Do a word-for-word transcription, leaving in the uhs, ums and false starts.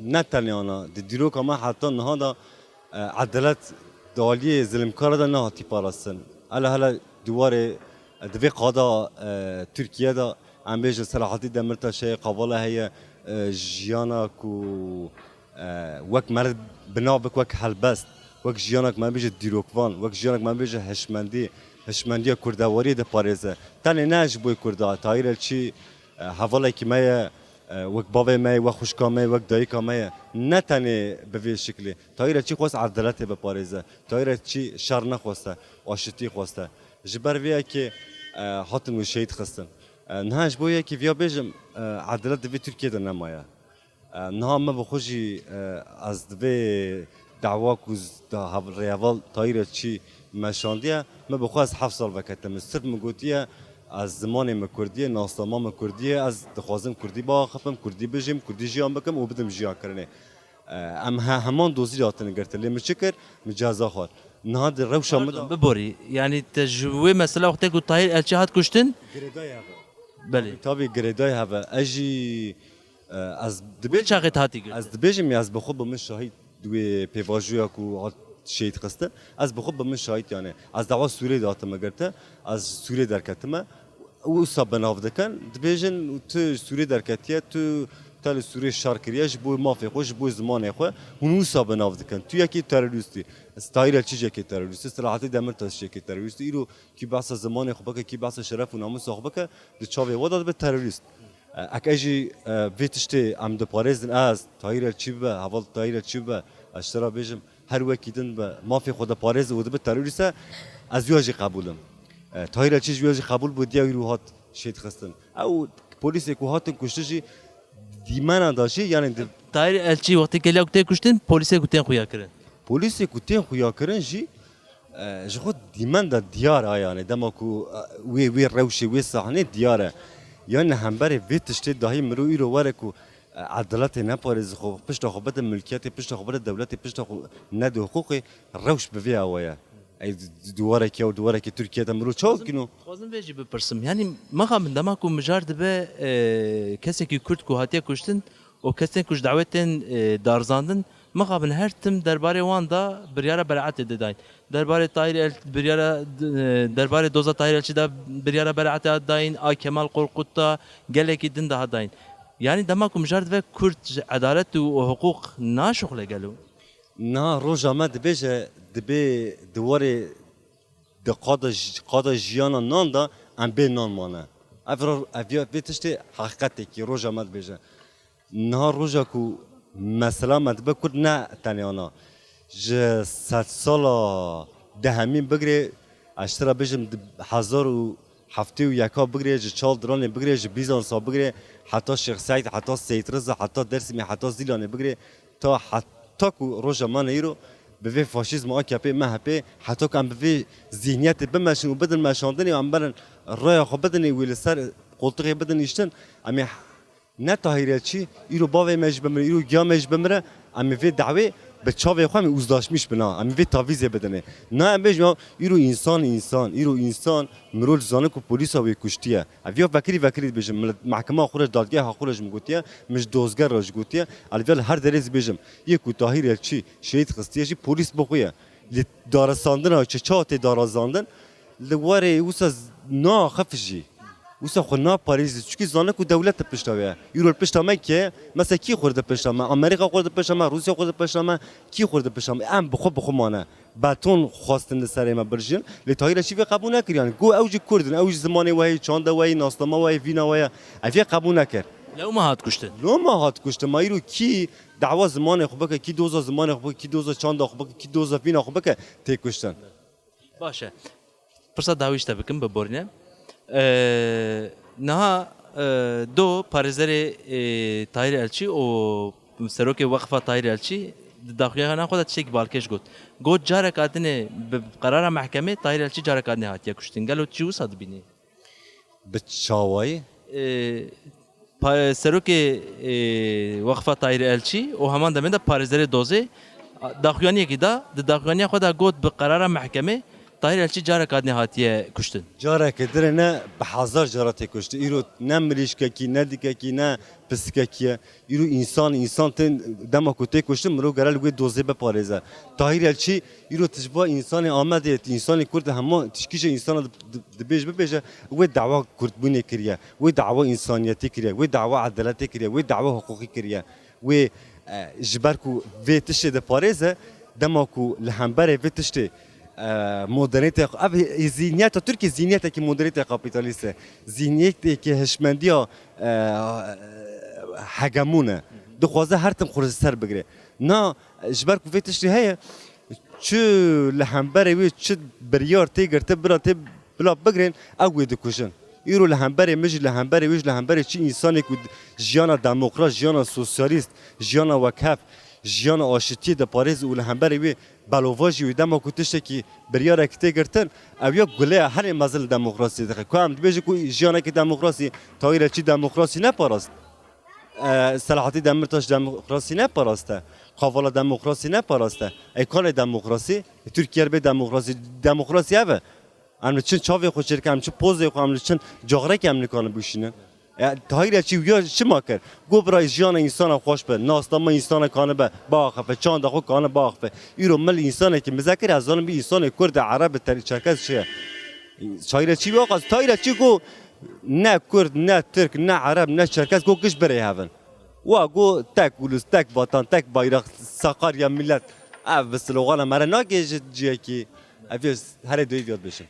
Ne tenê ana, di dîroka me heta niha de, e, edalet di aliyê zilimkara de nehatî parastin. Hele hele di warê, e, di vê qada, e, Tirkiye de, em bêjin Selahattin Demirtaş heye, Kavala heye, e, jiyana ku, e, wek meriv bi nav bik, wek helbest, wek jiyanek me bêje dîrokvan, wek jiyanek me bêje hişmendî, hişmendiya kurdewariyê diparêze. Tenê ne ji bo Kurda, Tahîr Elçî, e, hevalekî me ye, e, wek bavê me ye, wek xwişka me ye, wek dayika me ye. Ne tenê bi vê şiklê. Tahîr Elçî xwest edaletê biparêze. Tahîr Elçî şer nexweste, aşitî xweste. Ji ber vê yekê, e, hatin wê şehîd xistin. E, niha ji bo yekê viya bêjim, e, edalet di vê Tirkiye de nemaye. E, niha me bi xwe jî, e, ez di vê dawa ku z-, da hev-, rêheval Tahîr Elçî me şandiye, me bi xwe ez heft sal veketim. Sirf min gotiye, ez zimanê min kurdî ye, nasnama min kurdî ye, ez dixwazim kurdî biaxifim, kurdî bijîm, kurdî jiyan bikim û bidim jiyakirinê. E, em he-, heman dozî de hatine girtin. Lê min çi kir? Min ceza xwar. Niha di rewşa min de Pardon, biborî. Yanî te ji wê mesela wextê ku Tahîr Elçî hat kuştin? Girêdayê heve. Belê. Tabî girêdayê heve. Ez jî, e, ez dibê-, Çaxê te hatî girtin? Ez dibêjim ya, ez bi xwe bi min şahîd di wê pêvajoya ku hat şehîd xistin. Ez bi xwe bi min şahîd yani. Ez dawa Sûriyê de hatime girtin. Ez Sûriyê derketime. Û wisa bi nav dikin, dibêjin, tu ji Sûriyê derketiye, tu te li Sûriyê şer kiriye, ji bo mafê xwe, ji bo zimanê xwe, hûn wisa bi nav dikin. Tu yekî terorîst î. Tahîr Elçî jî yekê terorîst î, Selahattin Demirtaş jî yekê terorîst î. Îro kî behsa zimanê xwe bike, kî behsa şeref û namûsa xwe bike, di çavê we de dibe terorîst. E, ek ez jî, e, vê tiştê em diparêzin, ez, Tahîr Elçî bibe, heval Tahîr Elçî bibe, ez ji te re bêjim, her wekî din be, mafê xwe diparêze û dibe terorîst e, ez wî jî qebûl im. E, Tahîr Elçî jî wî jî qebûl bû, diya wî hat şehîd xistin. Ew polîsê ku hatin kuştin jî dîmena da jî, yani di- Tahîr Elçî wextê keliya ku tê kuştin, polîsê ku tên xuya kirin? Polîsê ku tên xuya kirin jî, e, ji xwe dîmen de diyar e, yani dema ku, e, wê, wê rewşê, wê sahnê diyar e. Yani hemberê vê tiştê dahî mirov îro were ku, e, edaletê neparêze xwe, pişta xwe bide milkiyetê, pişta xwe bide dewletê, pişta xwe nede hiqûqê, rewş bi vê awe ye. Ey, di-, di-, duwarekî ew, duwarekî Tirkiye de mirov çawa kino? Dixwazim vê jî bipirsim. Yanî mixabin dema ku mijar dibe, e, kesekî Kurd ku hatiye kuştin û kesên ku ji dawê tên, e, darizandin, mixabin her tim derbarê wan de biryara beraetê didayîn. Derbarê Tahîr El-, biryara, e, derbarê doza Tahîr Elçî de biryara beraetê dayîn, a Kemal Korkut de, gelekî din de hat dayîn. Yanî dema ku mijar dibe Kurd ji edalet û hiqûq naşuxle gelo? Niha roja me dibêje, dibê di warê di qada j-, qada jiyana nan de em bê nan mane. Ev ro-, ev ya vê tiştê heqîqetekî roja me dibêje. Niha roja ku mesela me dibe Kurd ne tenê ana. Ji sedsala dehemîn bigirê, ez ji te re bêjim, di hezar û heftê û yeka bigirê, ji Çaldiranê bigirê, ji Bîzansa bigirê, heta Şêx Seîd, heta Seyîd Riza, heta Dêrsimê, heta Zîlanê bigirê, ta heta ku roja me ne îro, bi vê faşîzma A K P, M H P, heta ku em bi vê zîhniyetê bimeşin û bidin meşandinê û em berin raya xwe bidinê wê li ser qoltixê bidin nîştin, em ê Ne Tahîr Elçî, îro bavê me jî bimire, îro giya me jî bimire, em ê vê dawê bi çavê xwe em ê uzlaşmîş bina, em ê vê tavîzê bidinê. Na em bêjin ya, îro însan, însan, îro însan, mirov dizane ku polîsa wê kuştiye. Ev ya vekirî vekirî dibêjim, min li mehkema xwe re, dadgeha xwe re ji min gotiye, min ji dozger re jî gotiye, ez vê li her derê zî bêjim, yê ku Tahîr Elçî şehîd xistiye jî polîs bi xwe ye. Lê darisandina çi çawa tê darizandin, li warê wisa z-, naxif jî. Wisa xwe naparêzî, çikî zane ku dewlet di pişta wê ye. Îro li pişta me kê ye? Mesela kî xwe di pişta me? Amerîka xwe di pişta me, Rûsya xwe di pişta me, kî xwe di pişta me? Em bi xwe bi xwe mane. Beton xwestin li serê me birjin. Lê Tahîr Elçî vê qebûl nekir yani. Got ew jî Kurd in, ew jî zimanê we heye, çanda we heye, nasnama we heye, vîna we ye. Ev yê qebûl nekir. Lewma hat kuştin. Loma hat kuştin. Ma îro kî dawa zimanê xwe bike, kî doza zimanê xwe bike, kî doza çanda xwe bike, kî doza vîna xwe bike, tê kuştin. Baş e. Pirsa dawî ji te bikim, biborîne. Ee, niha, e, do parêzerê, e, Tahîr Elçî û serokê Weqfa Tahîr Elçî di daxuyana xwe de tiştekî balkêş got. Got, careka dinê bi qerara mehkemê Tahîr Elçî careka dinê hatiye kuştin. Gelo tu jî wisa dibînî? Bi çawayî? Ee, pa-, serokê, e, Weqfa Tahîr Elçî û heman demê de parêzerê dozê, a, daxuyaniyekî da, di daxuyaniya xwe de got, bi qerara mehkemê Tahîr Elçî careka dinê hatiye kuştin. Careke dire ne, bi hezar cara tê kuştin. Îro ne mirîşkekî, ne dikekî, ne pisikekî ye. Îro însan, însan tên dema ku tê kuştin, mirov gere li wê dozê biparêze. Tahîr Elçî îro tijba însanê Amedê, însanê Kurd hema tişkî ji însana di-, di-, dibêj bibêje, wê dawa kurdbûnê kiriye, wê dawa însaniyetê kiriye, wê dawa edaletê kiriye, wê dawa hiqûqî kiriye. Wê, e, ji ber ku vê tiştê diparêze, dema ku li hemberê vê tiştê, e, modernîte, ev zîhniyeta Tirkiyê zîhniyetekî modernîte kapîtalîst e. Zîhniyeteke hişmendiya, e, hegemon e. Dixwaze her tim xwe li ser bigire. Na, ji ber ku vê tiştê heye, çi li hemberê wê çi biryar tê girtin, bira tê bila bigirên, ew wê dikujin. Îro li hemberê min jî, li hemberê wê jî, li hemberê çi însanê ku jiyana demokrat, jiyana sosyalîst, jiyana wekhev, jiyana aşitiyê diparêz û li hemberê wê belovajî wê dema ku tiştekî biryarek tê girtin, ew ya guleya herê mezin li demokrasiyê dixe. Ku em dibêjin ku jiyanekî demokrasî, Tahîr Elçî demokrasî neparast. E, Selahattin Demirtaş demokrasî neparaste. Kavala demokrasî neparaste. Ey kanê demokrasî? E, Tirkiye bê demokrasî, demokrasî ev e. Em li çin çavê xwe çêdikin, em çi pozê xwe, em li çin caxrekê em nikarin bişînin. E, Tahîr Elçî wiya çima kir? Got bira jiyana însana xweş be, nasnama însana kanibe biaxife, çanda xwe kanibe biaxife. Îro min li însanekî mize kir, ez zanim bî însanê Kurd e, Ereb e, Ter-, Çerkez çi ye? Tahîr Elçî wiya qas, Tahîr Elçî got, ne Kurd, ne Tirk, ne Ereb, ne Çerkez, got giş birê hev in. Wa got tek ulus, tek vatan, tek bayrak, Sakarya millet. Ev bi slogana me re nagê ji ciyekî. Ev yê herê doyî viyad bêjim.